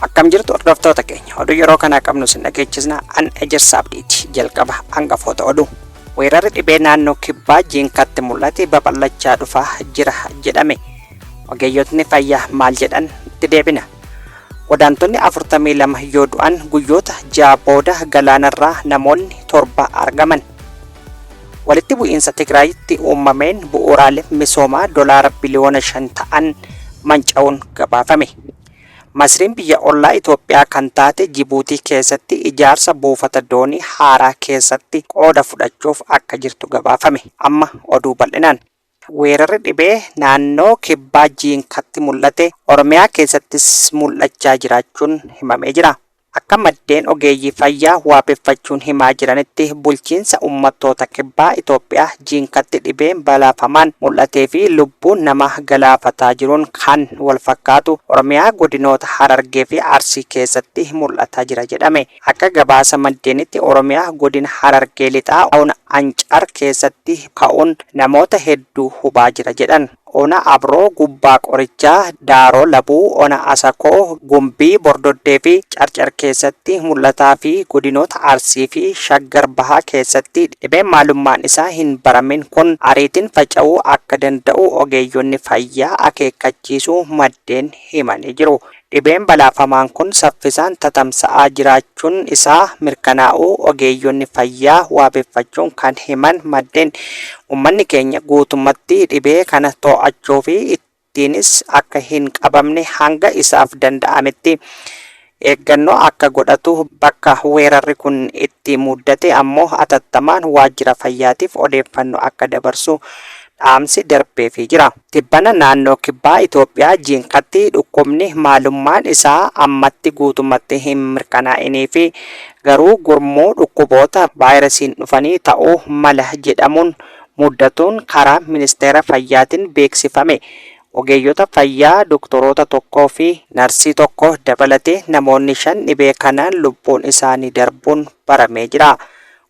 Akkam jirtu hordoftoota keenya, oduu yeroo kanaa qabnu sin dhageechisna, an Ejersa Abdiiti. Jalqaba hangafoota oduu. Weerarri dhibee naannoo Kibbaa Jiinkatti mul'ate babal'achaa dhufaa jira jedhame. Ogeeyyotni fayyaa maal jedhan, itti deebina. Godaantonni 42 yoo du'an guyyoota 6 booda galaanarraa namoonni 7 argaman. Walitti bu'iinsa Tigraayitti uumameen bu'uuraaleen misoomaa dolaara biliyoona 5 ta'an manca'uun gabaafame. Masriin biyya ollaa Itoophiyaa kan taate Jibuutii keessatti ijaarsa buufata doonii haaraa keessatti qooda fudhachuuf akka jirtu gabaafame. Amma oduu bal'inaan. Weerarri dhibee naannoo Kibbaa Jiinkatti mul'ate Oromiyaa keessattis mul'achaa jiraachuun himamee jira. Akka maddeen ogeeyyii fayyaa waabeffachuun himaa jiranitti bulchiinsa Ummattoota Kibbaa Itoophiyaa Jiinkatti dhibeen balaafamaan mul'atee fi lubbuu nama galaafataa jiruun kan walfakkaatu Oromiyaa godinoota Harargee fi Arsii keessatti mul'ataa jira jedhame. Akka gabaasa maddeenitti Oromiyaa godina Harargee Lixaa ona Ancar keessatti ka'uun namoota hedduu hubaa jira jedhan. Ona Abroo, Gubbaa Qorichaa, Daaroo Labuu, Ona Asakoo, Gumbii, Bordoddee fi Carcar keessatti mul'ataa fi godinoota Arsii fi Shaggar Bahaa keessatti dhibeen maalummaan isaa hin baramin kun ariitiin faca'uu akka danda'u ogeeyyonni fayyaa akeekkachiisuu maddeen himanii jiru. Dhibeen balaafamaan kun saffisaan tatamsa'aa jiraachuun isaa mirkanaa'uu ogeeyyonni fayyaa waabeffachuun kan himan maddeen, ummanni keenya guutummatti dhibee kana too'achuu fi ittiinis akka hin qabamne hanga isaaf danda'ametti eeggannoo akka godhatu, bakka weerarri kun itti muddate ammoo atattamaan waajjira fayyaatiif odeeffannoo akka dabarsu dhaamsi darbeefii jira. Tibbana naannoo Kibbaa Itoophiyaa Jiinkatti dhukkubni maalummaan isaa ammatti guutummatti hin mirkanaa'inii fi garuu gurmuu dhukkuboota vaayirasiin dhufanii ta'uu mala jedhamuun muddatuun karaa Ministeera Fayyaatiin beeksifame. Ogeeyyota fayyaa doktoroota tokkoo fi narsii tokko dabalatee namoonni 5 dhibee kanaan lubbuun isaanii darbuun baramee jira.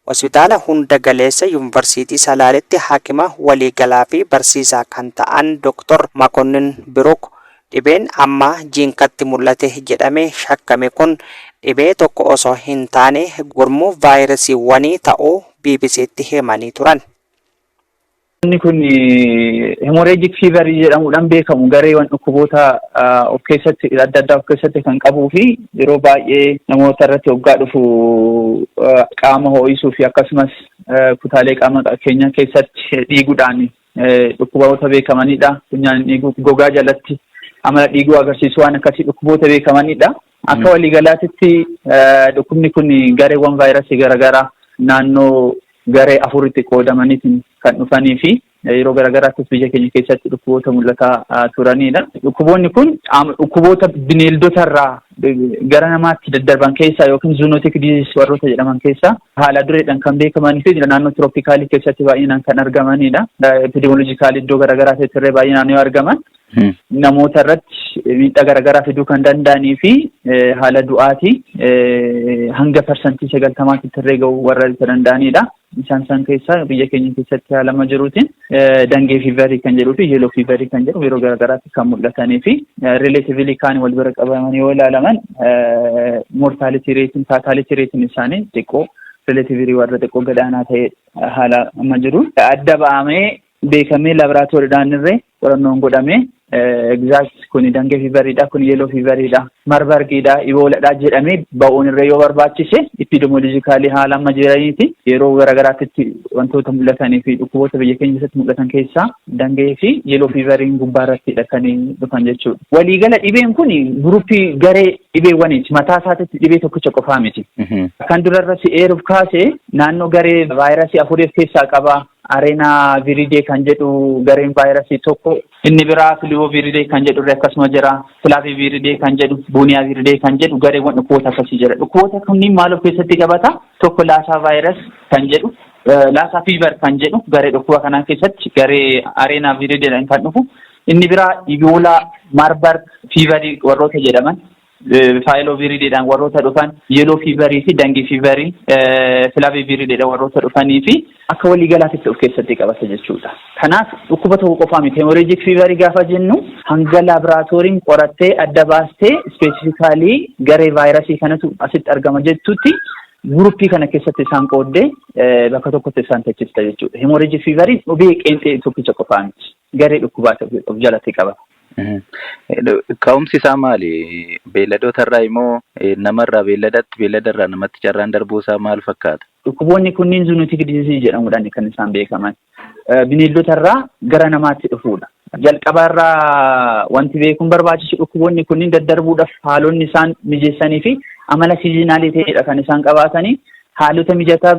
Hospitaala Hunda Galeessa Yunvarsiitii Salaaletti hakima waliigalaa fi barsiisaa kan ta'an Doktor Makonnin Biruk, dhibeen amma Jiinkatti mul'ate jedhame shakkame kun dhibee tokko osoo hin taane gurmuu vaayirasiiwwanii ta'uu BBCtti himanii turan. Inni kun hemorrhagic fever jedhamuudhaan beekamu, gareewwan dhukkuboota of keessatti adda addaa of keessatti kan qabuu fi yeroo baay'ee namoota irratti hoggaa dhufu qaama ho'isuu fi akkasumas kutaalee qaama keenya keessatti dhiiguudhaan dhukkuboota beekamanidha. Funyaan dhiiguu, gogaa jalatti amala dhiiguu agarsiisu, waan akkasii dhukkuboota beekamanidha. Akka waliigalaatitti dhukkubni kun gareewwan vaayirasii garaagaraa naannoo garee afuritti qoodamaniitiin kan dhufanii fi yeroo garaagaraattis biyya keenya keessatti dhukkuboota mul'ataa turanidha. Dhukkuboonni kun dhukkuboota bineeldota irraa gara namaatti daddarban keessaa yookiin zoonotic disease warroota jedhaman keessaa haala dureedhaan kan beekamanii fi naannoo tropicalii keessatti baay'inaan kan argamanidha. Epidemiologicalii iddoo garaagaraatti illee baay'inaan yoo argaman, namoota irratti miidhaa garaagaraa fiduu kan danda'anii fi haala du'aatii hanga 90% illee ga'uu warra danda'anidha. Isaan san keessaa biyya keenya keessatti haala amma jiruutiin dengue feverii kan jedhuu fi yellow feverii kan jedhu yeroo garaagaraatti kan mul'atanii fi relatively kaan wal bira qabaman yoo ilaalaman, mortality rateiin, fatality rateiin isaanii xiqqoo, relatively warra xiqqoo gadaanaa ta'e haala amma jiru. Adda ba'amee beekamee laaboraatooriidhaan irree qorannoon godhamee exact kuni dengue feveriidha, kun yellow feveriidha, Marburgiidha, Eboladha jedhamee ba'uun irree yoo barbaachise, epidemiologicalii haala amma jiraniiti yeroo garaagaraatti wantoota mul'atanii fi dhukkuboota biyya keenya keessatti mul'atan keessaa dengue fi yellow feveriin gubbaa irrattidha kan dhufan jechuudha. Waliigala dhibeen kun groupii garee dhibeewwaniiti. Mataa isaatitti dhibee tokkicha qofaa miti. Kan durarra si eeruuf kaase naannoo garee vaayirasii afurii of keessaa qaba. Arenaviridae kan jedhu gareen vaayirasii tokko, inni biraa Flaviviridae kan jedhu akkasuma jira, Flaviviridae kan jedhu, Bunyaviridae kan jedhu, gareewwan dhukkuboota akkasii jira. Dhukkuboota kunniin maal of keessatti qabata? Tokko Lassa virus kan jedhu, Lassa fever kan jedhu, garee dhukkuba kanaa keessatti garee Arenaviridaedhaan kan dhufu. Inni biraa Ebola, Marburg feverii warroota jedhaman. Filoviridaedhaan warroota dhufan, yellow feverii fi dengue feverii Flaviviridaedhaan warroota dhufanii fi akka waliigalaatti of keessatti qabata jechuudha. Kanaaf dhukkuba tokko qofaa miti. Hemorrhagic feverii gaafa jennu hanga laaboraatooriin qorattee adda baastee specifically garee vaayirasii kanatu asitti argama jettutti groupii kana keessatti isaan qooddee bakka tokkotti isaan teechista jechuudha. Hemorrhagic feveriin dhibee qeenxee tokkicha qofaa miti. Garee dhukkubaa of jalatti qaba. Ka'umsi isaa maali? Beelladoota irraa immoo namarraa beelladatti, beelladarraa namatti carraan darbuu isaa maal fakkaata? Dhukkuboonni kunniin zoonotic disease jedhamuudhaan kan isaan beekaman. Bineeldota irraa gara namaatti dhufuudha. Jalqaba irraa wanti beekuun barbaachisu dhukkuboonni kunniin daddarbuudhaaf haalonni isaan mijeessanii fi amala seasonalii ta'edha kan isaan qabaatanii. Haalota mijataa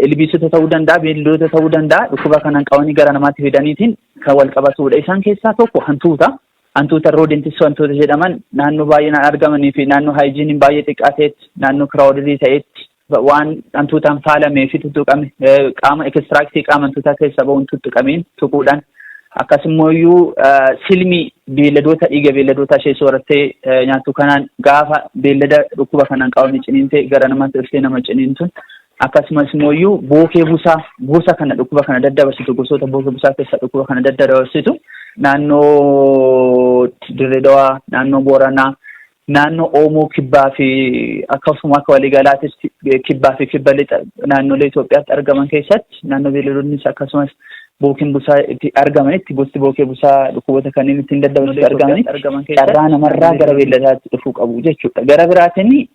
ilbiisota ta'uu danda'a, beeyladoota ta'uu danda'a, dhukkuba kanaan qabanii gara namaatti fidaniitiin kan wal qabatudha. Isaan keessaa tokko hantuuta. Hantuuta rodents wantoota jedhaman naannoo baay'inaan argamanii fi naannoo hygieneiin baay'ee xiqqaa ta'etti, naannoo crowdedii ta'etti waan hantuutaan faalamee fi tuttuqame, qaama extractii qaama hantuutaa keessa bahuun tuttuqameen tuquudhaan, akkasuma iyyuu silmii beelladoota dhiiga beelladoota ishee soorattee nyaattu kanaan gaafa beellada dhukkuba kanaan qabame ciniintee gara namaatti dhuftee nama ciniintuun, akkasumas immoo iyyuu bookee busaa gosa kana dhukkuba kana daddabarsitu, gosoota bookee busaa keessaa dhukkuba kana daddabarsitu naannoo Dirree Dawaa, naannoo Booranaa, naannoo Oomoo Kibbaa fi akkasuma akka waliigalaattis kibbaa fi kibba lixa naannolee Itoophiyaatti argaman keessatti, naannoo beeyladoonnis akkasumas bookeen busaa itti argamanitti, gosti bookee busaa dhukkuboota kanneen ittiin daddabarsitu argamanitti carraa namarraa gara beelladaatti dhufuu qabu jechuudha. Gara biraatiin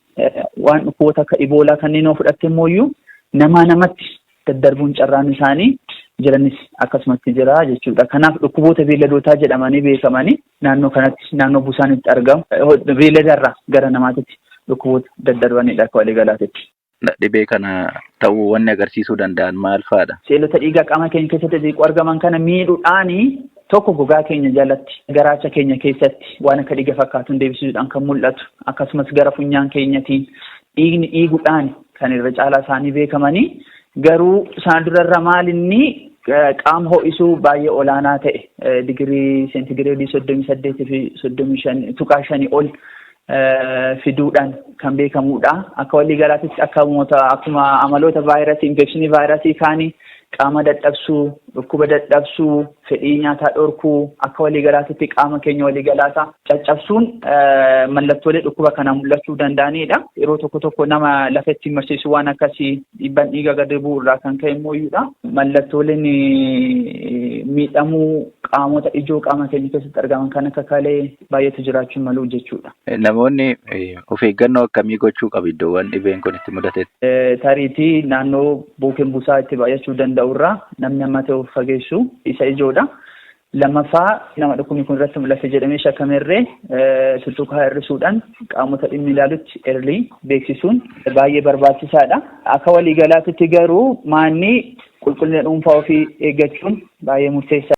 waan dhukkuboota akka Iboolaa kanneen yoo fudhatte immoo namaa namatti daddarbuun carraan isaanii jiranis akkasumatti jira jechuudha. Kanaaf dhukkuboota beelladootaa jedhamanii beekamanii naannoo kanatti, naannoo busaan itti argamu, beelladarraa gara namaatitti dhukkuboota daddarbanidha akka waliigalaatitti. Dhibee kana ta'uu wanni agarsiisuu danda'an maal fa'aadha? Seelota dhiigaa qaama keenya keessatti xixiqqoo argaman kana miidhuudhaani tokko gogaa keenya jalatti, garaacha keenya keessatti waan akka dhiiga fakkaatuun deebisuudhaan kan mul'atu, akkasumas gara funyaan keenyatiin dhiigni dhiiguudhaan kan irra caalaa isaanii beekamanii. Garuu isaan durarra maalinni qaama ho'isuu baay'ee olaanaa ta'e, digirii seentigireedii 38 fi 35.5 ol fiduudhaan kan beekamudha. Akka waliigalaatti akkuma amaloota vaayirasii, infekshinii vaayirasii kaanii qaama dadhabsuu, dhukkuba dadhabsuu, fedhii nyaataa dhorkuu, akka waliigalaatti qaama keenya waliigalaataa caccabsuun mallattoolee dhukkuba kana mul'achuu danda'anidha. Yeroo tokko tokko nama lafa ittiin marsiisu waan akkasii dhiibbaan dhiiga gadi bu'u irraa kan ka'e immoo. Mallattooleen miidhamuu qaamota ijoo qaama keenya keessatti argaman kan akka kalee baay'eetu jiraachuu malu jechuudha. Namoonni of eeggannoo akkamii gochuu qabu iddoowwan dhibeen kun itti mudatetti? Tariitii naannoo bookeen busaa itti baay'achuu danda'u irraa namni amma ta'e of fageessu isa ijoodha. Lammaffaa, nama dhukkubni kun irratti mul'ate jedhamee shakkamerree tuttuqaa hir'isuudhaan qaamota dhimmi ilaalutti early beeksisuun baay'ee barbaachisaadha. Akka waliigalaatitti garuu maanni qulqullina dhuunfaa ofii eeggachuun baay'ee murteessaadha.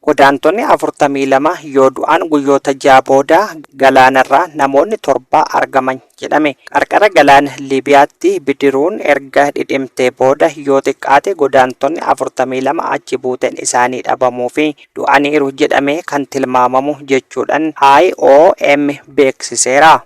Godaantonni 42 yoo du'an guyyoota 6 booda galaanarraa namoonni 7 argaman jedhame. Qarqara galaana Liibiyaatti bidiruun erga dhidhimtee booda yoo xiqqaate godaantonni 42 achi buuteen isaanii dhabamuu fi du'aniiru jedhamee kan tilmaamamu jechuudhaan IOM beeksiseera.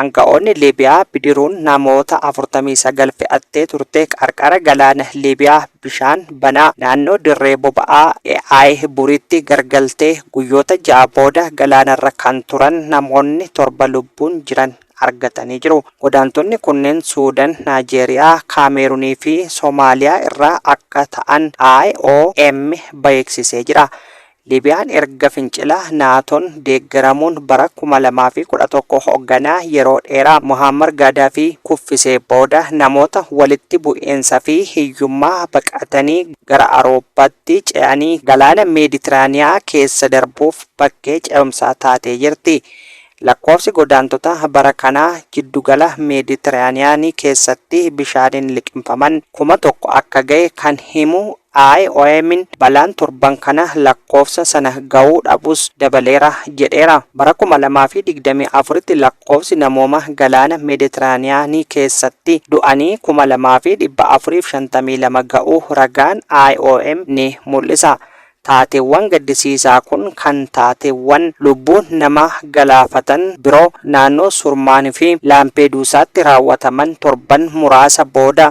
Aanga'oonni Liibiyaa bidiruun namoota 49 fe'attee turte qarqara galaana Liibiyaa bishaan banaa naannoo dirree boba'aa AI Buriitti gargaltee guyyoota 6 booda galaanarra kan turan namoonni 7 lubbuun jiran argatanii jiru. Godaantonni kunneen Suudaan, Naajeeriyaa, Kaameruunii fi Soomaaliyaa irraa akka ta'an IOM beeksisee jira. Liibiyaan erga fincila NATOn deeggaramuun bara 2011 hoogganaa yeroo dheeraa Muhammar Gaadaafii kuffisee booda namoota walitti bu'iinsa fi hiyyummaa baqatanii gara Awurooppaatti ce'anii galaana Meeditiraaniyaa keessa darbuuf bakkee ce'umsaa taatee jirti. Lakkoofsi godaantota bara kanaa jiddugala Meeditiraaniyaanii keessatti bishaaniin liqimfaman 1000 akka ga'e kan himu IOM'n balaan torban kana lakkoofsa sana ga'uu dhabus dabaleera jedheera. Bara 2024tti lakkoofsi namooma galaana Meeditiraaniyaanii keessatti du'anii 2452 ga'uu ragaan IOM ni mul'isa. Taateewwan gaddisiisaa kun kan taateewwan lubbuu namaa galaafatan biroo naannoo Surmaan fi Laampeeduusaatti raawwataman torban muraasa booda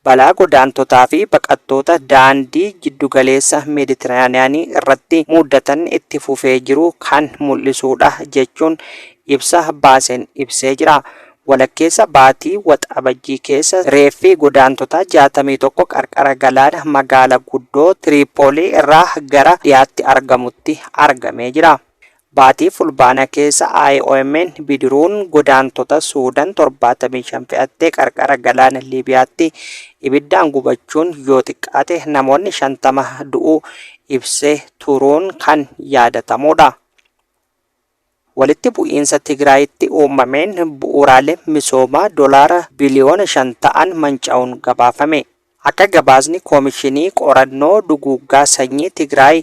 balaa godaantotaa fi baqattoota daandii jiddugaleessa Meeditiraaniyaanii irratti muddatan itti fufee jiru kan mul'isuudha jechuun ibsa baaseen ibsee jira. Walakkeessa baatii Waxabajjii keessa reeffi godaantotaa 61 qarqara galaana magaala guddoo Tiriippoolii irraa gara dhiyaatti argamutti argamee jira. Baatii Fulbaana keessa IOMn bidiruun godaantota Suudan 75 fe'atte qarqara galaana Liibiyaatti ibiddaan gubachuun yoo xiqqaate namoonni 50 du'uu ibsee turuun kan yaadatamuudha. Walitti bu'iinsa Tigraayitti uumameen bu'uuraaleen misoomaa Doolaara biliyoona 5 ta'an manca'uun gabaafame. Akka gabaasni Koomishinii Qorannoo Duguuggaa Sanyii Tigraay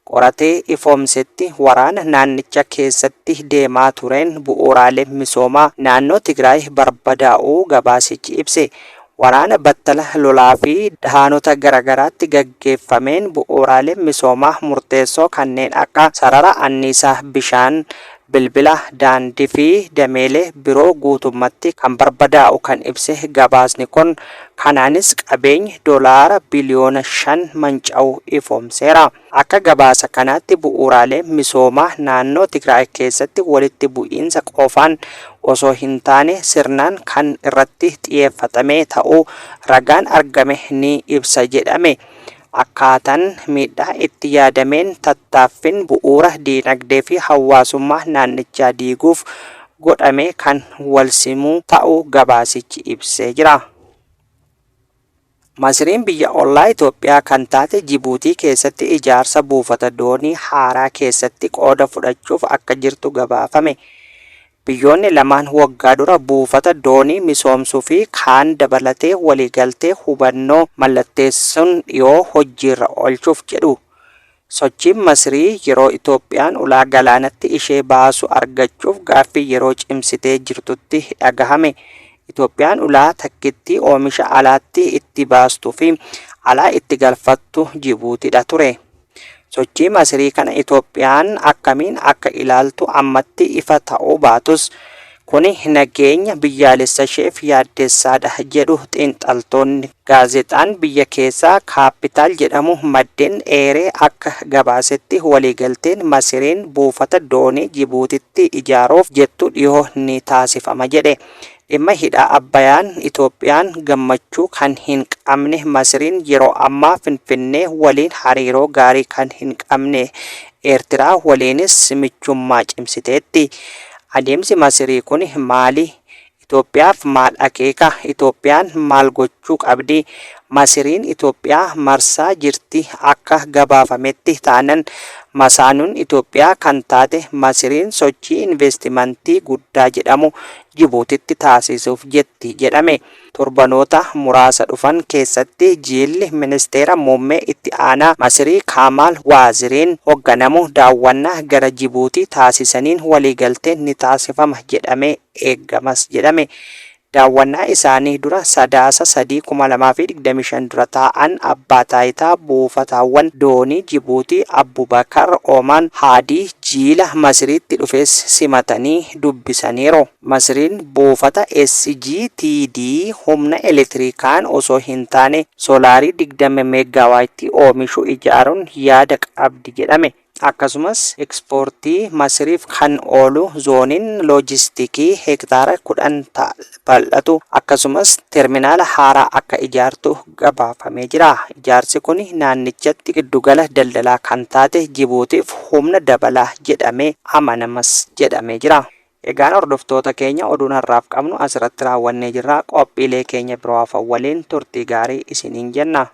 qoratee ifoomsetti waraana naannicha keessatti deemaa tureen bu'uuraaleen misoomaa naannoo Tigraay barbadaa'uu gabaasichi ibse. Waraana battala lolaa fi dahaanota garagaraatti gaggeeffameen bu'uuraaleen misoomaa murteessoo kanneen akka sarara anniisaa, bishaan, bilbila, daandii fi dameelee biroo guutummatti kan barbadaa'u kan ibse gabaasni kun, kanaanis qabeenyi Doolaara biliyoona 5 manca'uu ifoomseera. Akka gabaasa kanaatti bu'uuraaleen misoomaa naannoo Tigraay keessatti walitti bu'iinsa qofaan osoo hin taane sirnaan kan irratti xiyeeffatame ta'uu ragaan argame ni ibsa jedhame. Akkaatan miidhaa itti yaadameen tattaaffin bu'uura diinagdee fi hawaasummaa naannichaa diiguuf godhame kan walsimu ta'uu gabaasichi ibsee jira. Masriin biyya ollaa Itoophiyaa kan taate Jibuutii keessatti ijaarsa buufata doonii haaraa keessatti qooda fudhachuuf akka jirtu gabaafame. Biyyoonni lamaan waggaa dura buufata doonii misoomsuu fi kaan dabalatee waliigaltee hubannoo mallatteessun dhiyoo hojjiirra oolchuuf jedhu. Sochiin Masrii yeroo Itoophiyaan ulaa galaanatti ishee baasu argachuuf gaaffii yeroo cimsitee jirtutti dhagahame. Itoophiyaan ulaa takkittii oomisha alaatti itti baastufi alaa itti galfattu Jibuutidha ture. Sochii Masrii kana Itoophiyaan akkamiin akka ilaaltu ammatti ifa ta'uu baatus, Kuni nageenya biyyaalessasheef yaaddessaadha jedhu xiinxaltoonni. Gaazexaan biyya keessaa Kaappitaal jedhamu maddeen eeree akka gabaasetti waliigalteen Masiriin buufata doonii Jibuutitti ijaaruuf jettu dhihoo ni taasifama jedhe. Dhimma hidha Abbayaan Itoophiyaan gammachuu kan hin qabne Masiriin yeroo ammaa Finfinnee waliin hariiroo gaarii kan hin qabne Eertiraa waliinis michummaa cimsiteetti. Adeemsi Masirii kuni maali? Itoophiyaaf maal akeeka? Itoophiyaan maal gochuu qabdi? Masiriin Itoophiyaa marsaa jirti akka gabaafametti taanan masaanuun Itoophiyaa kan taate Masiriin sochii inveestimantii guddaa jedhamu Jibuutitti taasisuuf jetti jedhame. Torbanoota muraasa dhufan keessatti jiilli Ministeera Muummee Itti Aanaa Masirii Kaamaal Waaziriin hogganamu daawwannaa gara Jibuutii taasisaniin waliigalteen ni taasifama jedhamee eegamas jedhame. Daawwannaa isaanii dura Sadaasa 3, 2025 dura taa'aan Abbaa Taayitaa Buufataawwan Doonii Jibuutii Abbubakar Oomaan Haadii jiila Masiriitti dhufes simatanii dubbisaniiru. Masriin buufata SGTD humna elektirikaan osoo hin taane soolaarii 20 meeggaawaaytii oomishu ijaaruun yaada qabdi jedhame. Akkasumas ekspoortii Masriif kan oolu zooniin loojistikii hektaara 10 bal'atu akkasumas terminaala haaraa akka ijaartu gabaafamee jira. Ijaarsi kuni naannichatti giddugala daldalaa kan taate Jibuutiif humna dabala jedhamee amanamas jedhamee jira. Egaan hordoftoota keenya oduun har'aaf qabnu asirratti raawwannee jirra. Qophiilee keenya biroo hafan waliin turtii gaarii isiniin jenna.